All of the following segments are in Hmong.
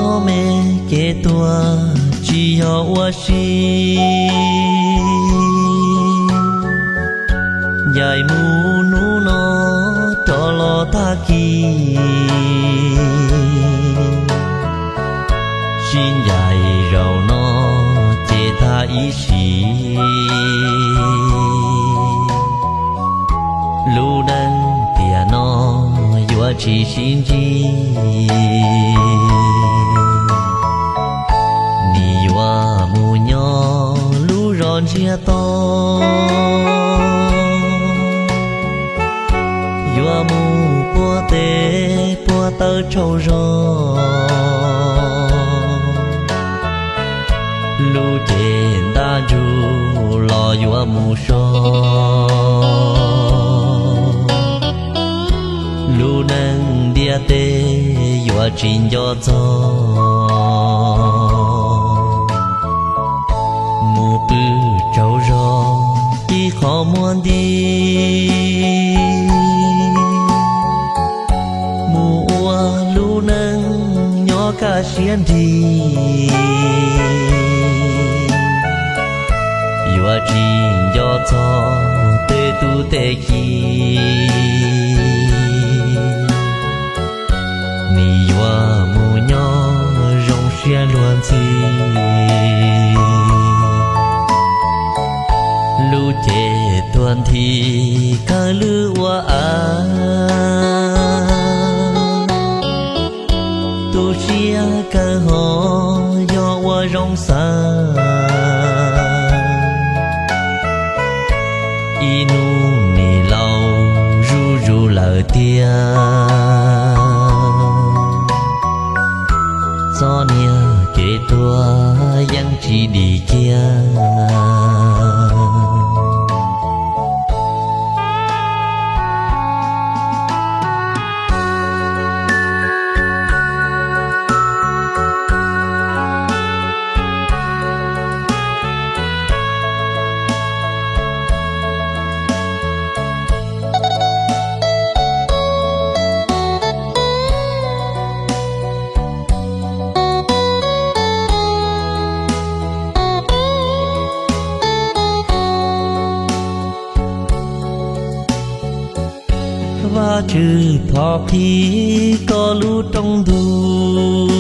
Nyob me kev tuag tsis yog ua si, ncaim mus hnub no rov los tag kis, tsis ncaim zaum no ces tag ib sim. Lub neej tiam no yuav tsis sib ntsib, nim yuav mus nyob lub zos ntsiag to, yuav mus puag tes puag taw tsaug zog. Lub cev ntaj ntsug los yuav mus so, lub neej ntiaj teb yuav tsis nco txog. Mus pw tsaug zog ib qho muag nti, mus ua lub neej nyob kaj siab nrig, yuav tsis nco txog tej tub tej ki, nim yuav mus nyob zoo siab luag ntxhi. Lub cev tuag nthi kawg lwj ua av, tu siab kawg ho yog ua zoo xav. Ib hnub nim laus zuj zus lawm tiag, txoj niag kev tuag yeej tsis dim kiag. Vajtswv thov qhib koj lub rooj ntug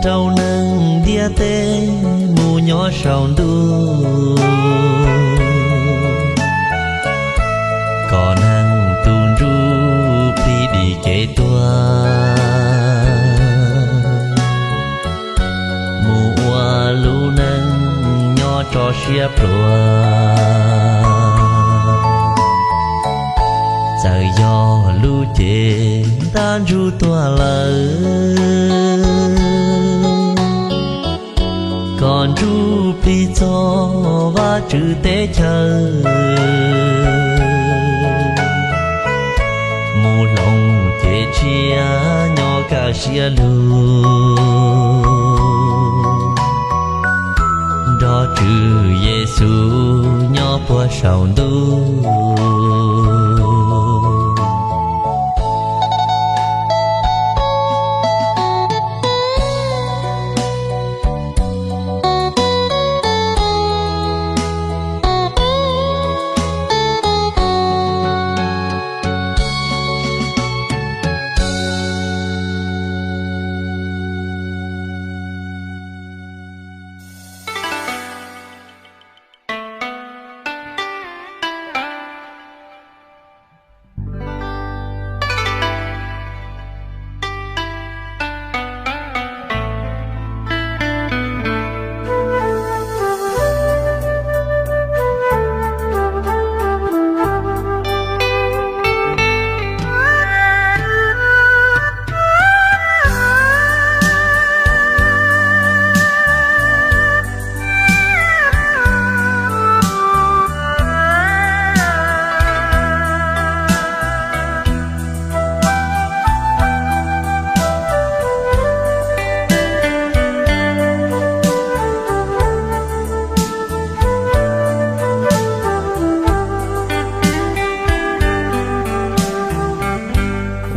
rau neeg ntiaj teb mus nyob saum ntuj, kom neeg tus ntsuj plig dim kev tuag, mus ua lub neej nyob tso siab pluag. Txawm yog lub cev ntaj ntsug tuag lawm, kom ntsuj plig txog Vajtswv teb chaws, mus hloov cev tshiab nyob kaj siab lug, nrog Tswv Yexus nyob puag saum ntuj.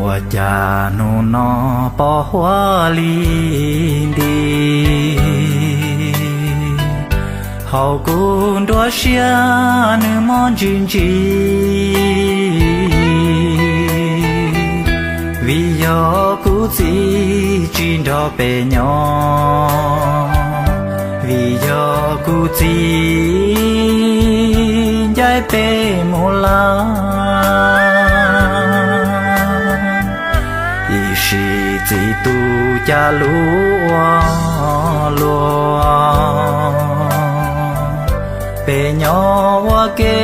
Ua cas hnub no pom huab li nti, hauv kuv nruab siab nws mob ntsis ntsis, vim yog kuv txiv tsis nrog peb nyob, vim yog kuv txiv ncaim peb mus lawm. Ib sim txiv tu cas lub ua luaj, peb nyob ua ke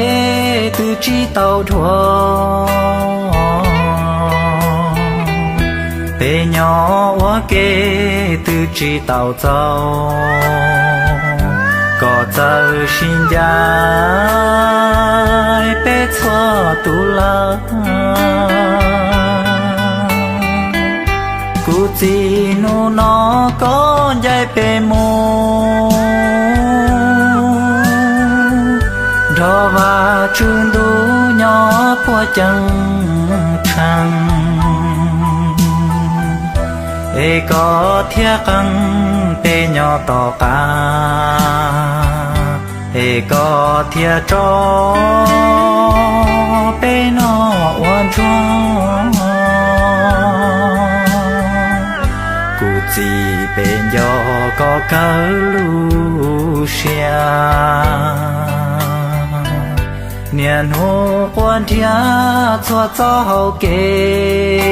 twb tsis tau dhuav, peb nyob ua ke twb tsis tau txaus, koj txawm sib ncaim peb txhua tus lawm. Kuv txiv hnub no koj ncaim peb mus, nrog Vajtswv ntuj nyob puag ceeb tsheej, es koj thiaj qeeb peb nyob tom qab, es koj thiaj tso peb noj ua ntsuag. Kuv txiv peb nco koj kawg lub siab, niaj hnub quaj nrhiav txhua txoj hau kev,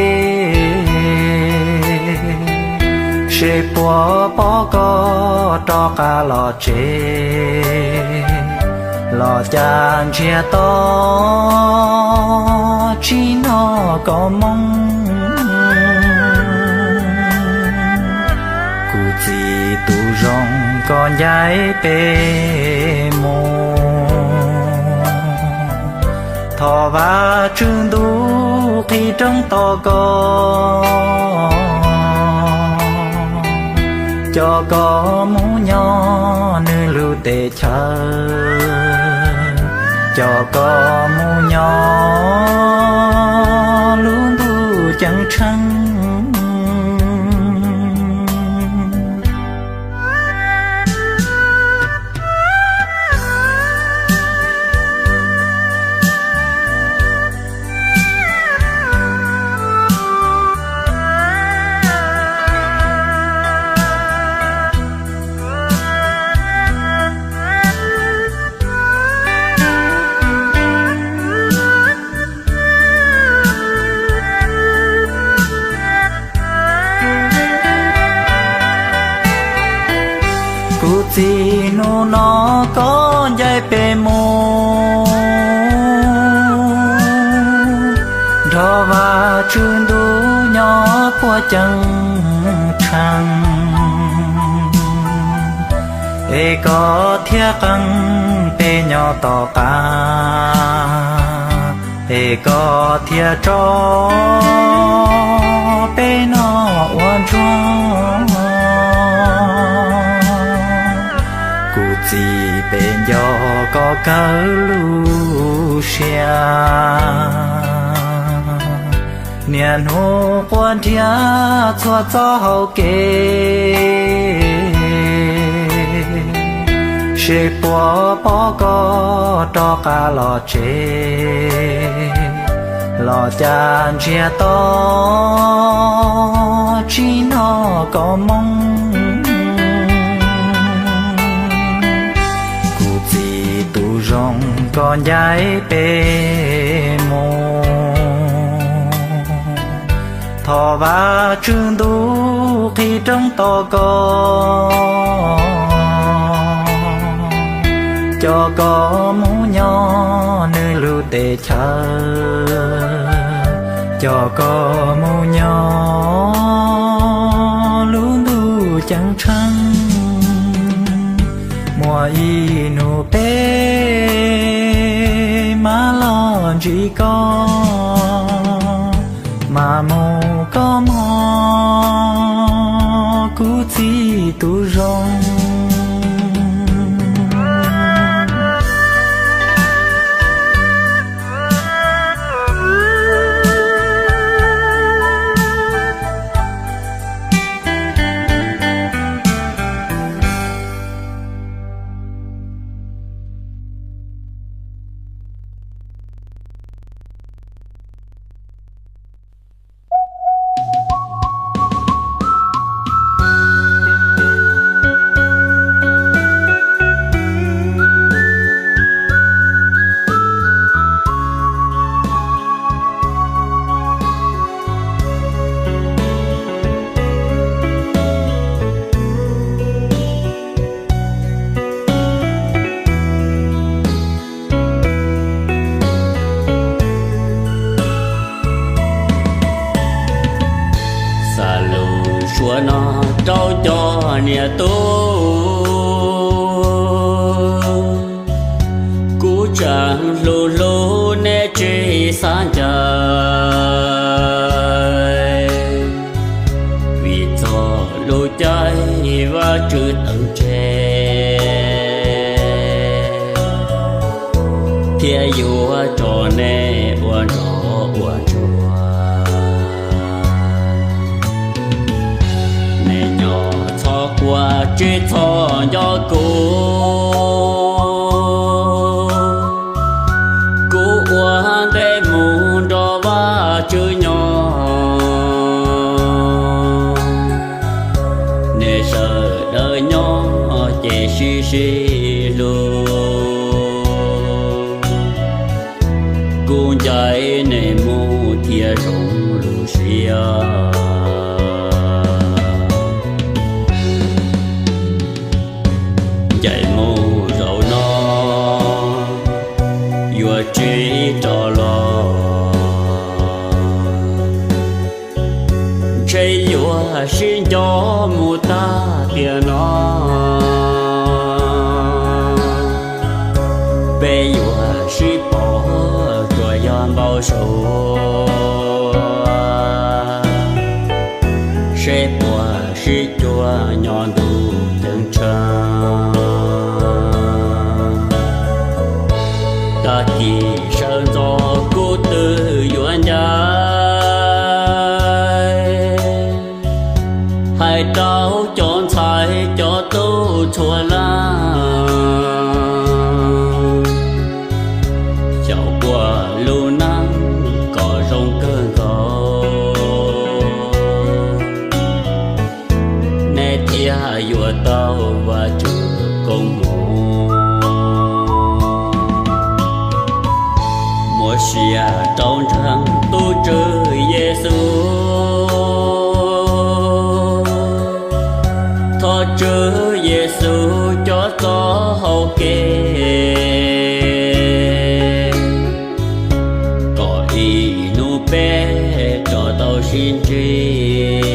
seb puas pom koj rov qab los tsev, los cas ntsiag to tsis noj koj moo. Kuv txiv tus zoo koj ncaim peb mus, thov Vajtswv ntuj qhib rooj tos koj, coj koj mus nyob nws lub teb chaws, coj koj mus nyob lub ntuj ceeb tsheej. Kuv txiv hnub no koj ncaim peb mus, nrog Vajtswv ntuj nyob puag ceeb tsheej, es koj thiaj qeeb peb nyob tom qab, es koj thiaj tso peb noj ua ntsuag. Kuv txiv peb nco koj kawg lub siab, niaj hnub quaj nrhiav txhua txoj hau kev, seb puas pom koj rov qab los tsev, los cas ntsiag to tsis noj koj moo. Kuv txiv tus zoo koj ncaim peb mus, thov Vajtswv ntuj qhib rooj tos koj, coj koj mus nyob nws lub teb chaws, coj koj mus nyob lub ntuj ceeb tsheej. Muaj ib hnub peb mam los ntsib koj, mam mus koj mog kuv txiv tus zoo. Rau cov niam tub, kuv tseem hlub hlub neb tsis xav ncaim, vim txog lub caij Vajtswv tawm tseg thiab yuav tso neb ua nrog ua ntsuag. Neb nyob txhob quaj tsis txhob nco kuv, kuv ua ntej mus nrog Vajtswv nyob. Neb sawv daws nyob ces sib sib hlub, kuv ncaim neb mus thiaj zoo lub siab. Ncaim mus zaum no yuav tsis rov los, ntshe yuav sib nco mus tag tiam no. Peb yuav sib pom tsuas yog npau suav, seb puas sib cuag nyob ntuj ceeb tsheej. Tag kis sawv ntxov kuv twb yuav ncaim, hais rau cov ntxhais cov tub txhua leej, xyaum ua lub neej kom zoo kawg nkaus, neb thiaj yuav tau Vajtswv koob hmoov. Muaj sia rau ntseeg tus Tswv Yexus, thov Tswv Yexus coj txoj hau kev, kom ib hnub peb rov tau sib ntsib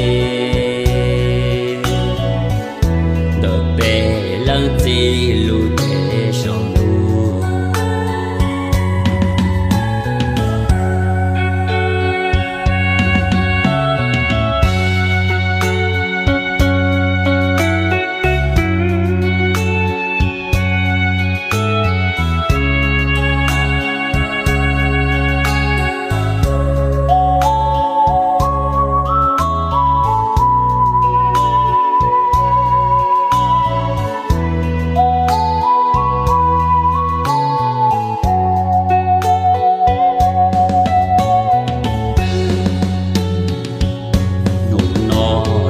ntawm peb leej txiv lub tsev saum ntuj. Hnub no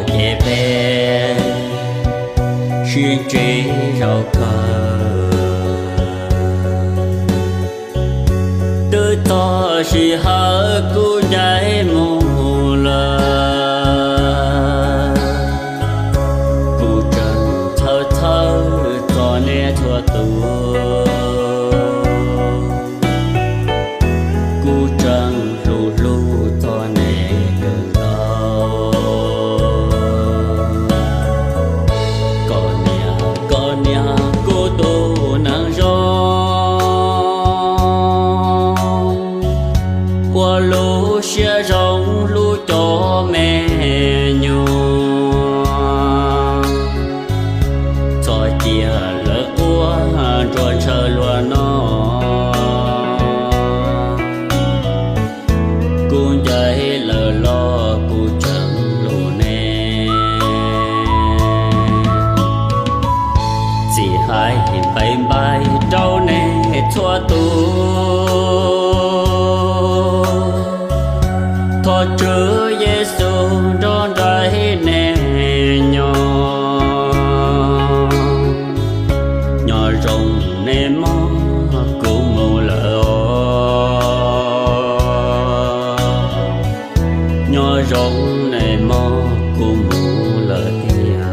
ces peb sib ntsib zaum kawg, twb txog sij hawm kuv ncaim mus lawm. Kuv tseem txhawj txhawj txog neb txhua tus, kuv tseem hlub hlub txog neb kawg nkaus. Koj niam, koj niam, kuv tus neeg zoo, ua lub siab zoo hlub cov me nyuam, txhob cia lawv quaj nrog ntshaw luag no. Kuv ncaim lawm los kuv tseem hlub neb. Txiv hais npaim npaim rau neb txhua tus, thov Tswv Yexus nrog nraim neb nyob. Nyob zoo neb mog, kuv mus lawm os. Nyob zoo neb mog, kuv mus lawm tiag.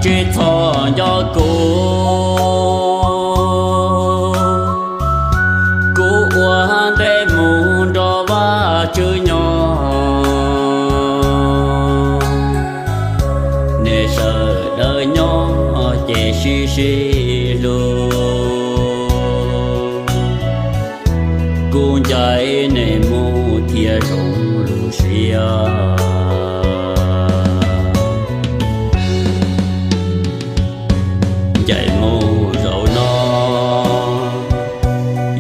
Tsis txhob nco kuv, kuv ua ntej mus nrog Vajtswv nyob. Nej sawv daws nyob ces sib sib hlub, kuv ncaim nej mus thiaj zoo lub siab. Ncaim mus zaum no,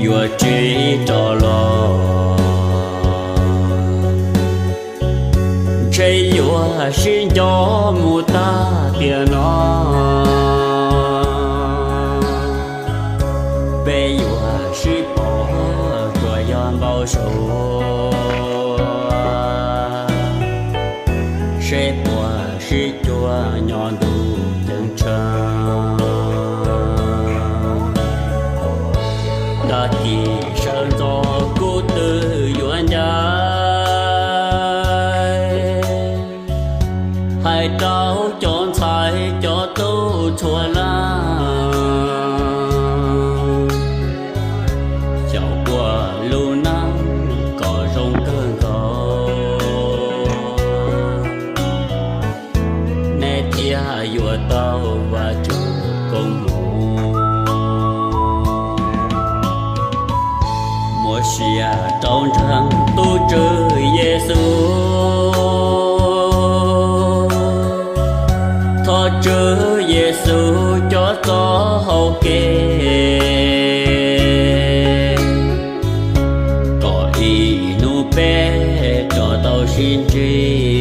yuav tsis rov los, ntshe yuav sib nco mus tag tiam no. Peb yuav sib pom tsuas yog npau suav, seb puas sib cuag nyob ntuj ceeb tsheej. Tag kis sawv ntxov kuv twb yuav ncaim, hais rau cov ntxhais cov tub txhua leej, xyaum ua lub neej kom zoo kawg nkaus, nej thiaj yuav tau Vajtswv koob hmoov. Muaj sia rau ntseeg tus Tswv Yexus, thov Tswv Yexus coj txoj hau kev, kom ib hnub peb rov tau sib ntsib.